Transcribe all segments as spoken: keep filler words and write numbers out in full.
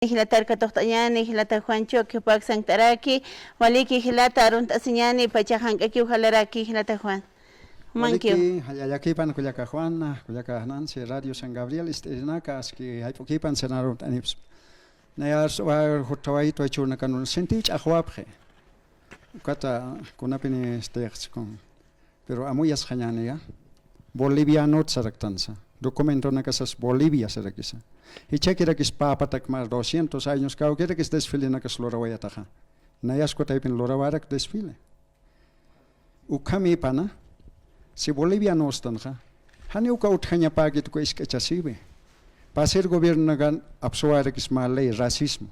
Jilatar katuqt'añäni, jilata Juan Choque, jupak sankt'araki, waliki jilata, arunt'asiñäni, pacha jank'akiw jalaraki, jilata Juan. Jumankiw. Waliki, jalla llakipan kullaka Juana, kullaka Nancy, Radio San Gabriel, ist'irinaka, aski jayp'ukipan sanarunt'anipsu. Nayas, wa, jutawayit, wa, churnakanun, sentiw ch'axwapxi. Ukata, kunapini istixchikun. Pero amuyasxañäniya, bolivianot saraktansa, documentonakasas Bolivia sarakisa. Jichhakirakis papatak más doscientos años, kawkirakis desfilenakas lurawayataxa. Nayas kutaypin lurawärak desfile. Ukhamipana, si bolivianostanxa, jani uka utjañapäkit uka isk'achasiwi. Pasir gobiernonakan apsuwärakis mä ley racismo.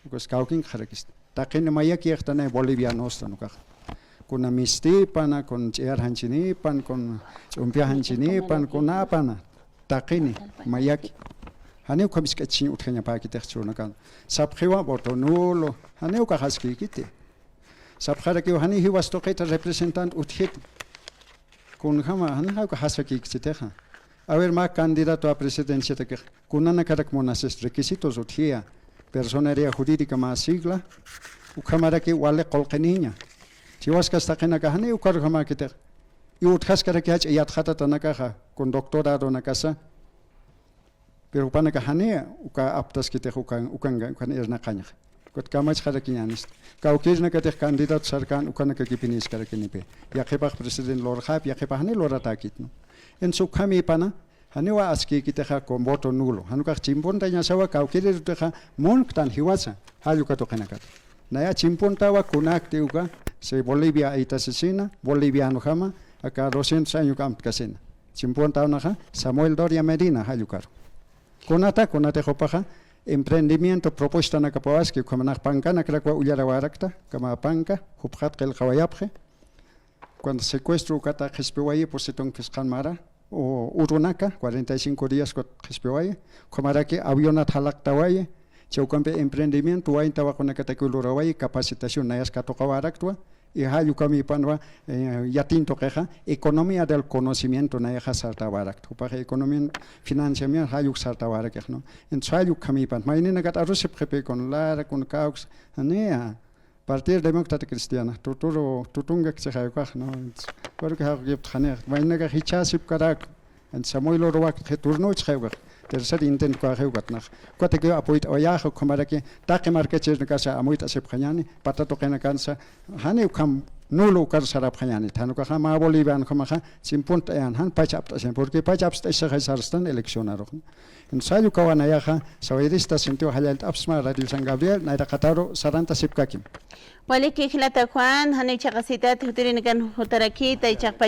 Ukas kawkinkxarakista. Taqini mayaki yaqtanay bolivianostan ukaxa. Kuna mistipana, kun ch'iyar janchinipan, kun ch'umpia janchinipan, kunapana. Taqini mayaki. Jani ukham isk'achiñ utjañapäkitix churnakan. Sapxiwa voto nulo. Jani ukax askïkiti. Sapxarakiw jani jiwas tuqita representante utjiti. Kunjama, jani jawka jasakïkchitixa. A ver, mä candidato a presidenciatakix, kunanakarak munasis requisitos utjiya, personería jurídica mä sigla, ukhamaraki wali qullqiniña. Jiwaskas taqinaka jani ukarjamäkitix. Y utjaskaraki jach'a yatxatatanakaxa, con doctoradonakasa. Pero jupanaka jani uka aptaskitix ukan, ukan, ukan irnaqañxa. Ukat kamachxarakiñänista. Kawkïrinakatix candidato sarkän ukanakakipinïskarakinipi. Yaqhipax presidente lurxäp, yaqhipax jani luratäkit, ¿no? Entonces ukhamipana, janiwa askïkitixa con voto nulo. Jan ukax chimpuntañasawa kawkïrirutixa munktan jiwasa, jall uka tuqinakat. Naya chimpuntawa kunakti uka, si Bolivia aytasisina, bolivianojama, aka doscientos año uka amtkasina. Chimpuntawnaxa Samuel Doria Medina jall ukaru. Kunata, kunatix jupaxa emprendimiento propuestanakapawaski, ukhamanax pankanakrakwa ullarawärakta, kama panka, jupxat qillqawayapxi. Cuando secuestro ukata qhispiwayi, pusitun qhisqan mara, u-, urunaka, cuarenta y cinco días kut qhispiwayi, ukhamaraki avionat jalaqtawayi, chay ukampi emprendimiento, wayn tawaqunakatakiw lurawayi, capacitación, nayas katuqawäraktwa, y jall ukhamipanwa, eh, yatiñ tuqixa, economía del conocimiento nayaxa sartawärakta. Jupaxa economía, financiamiento jall uk sartawärakix, ¿no? Entonces jall ukhamipan, mayninakat arusipxipï kun lara, kun kawks, janiya, Partido Demócrata Cristiana, tuturu, tutunkakchi jay ukax, ¿no? Entonces, porque jaqukiptxanixa, maynakax jichhäsipkarak, Samuel Oro wakti turnuchxi ukax, tercer intento kaxi ukat nax. Ukatakiw apuyt'awayäxa, ukhamaraki taqi markachirnakasa amuyt'asipxañäni, pata tuqinakansa, jani ukham nulo ukar sarapxañäni, jan ukaxa mä bolivianojamaxa, chimpunt'ayan, jan pacha apt'asiñ, porque pacha apst'asixay sarstan eleccionarux. Entonces, jall ukawa nayaxa, sawayiristas sintiw jallallt'apxsma Radio San Gabriel, nayraqataru sarantasipkakim. Waliki jilata Juan, jani chhaqasitat jutirinakan jutarakita, ichhax